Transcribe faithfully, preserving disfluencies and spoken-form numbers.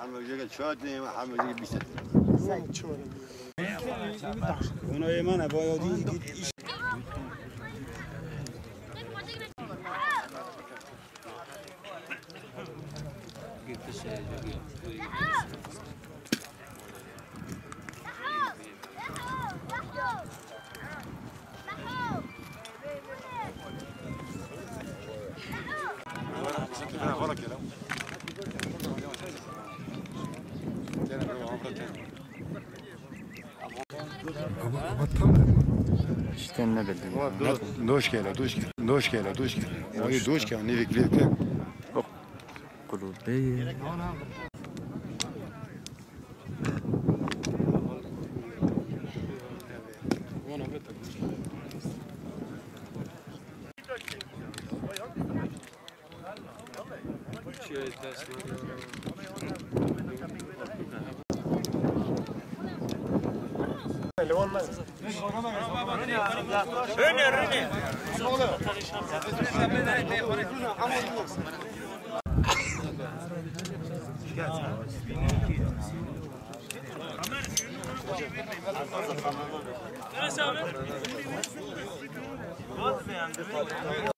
Hemojege çar tane, hemojege bîst tane. Ona yemana bayağı değil, git iş. Ama, ama tam İşte ne bildim. Ama do-, doş gele, doş gele, doş gele, doş gele. Ay, doş gele, ne bekliyor ki? Yok. Kurul değil.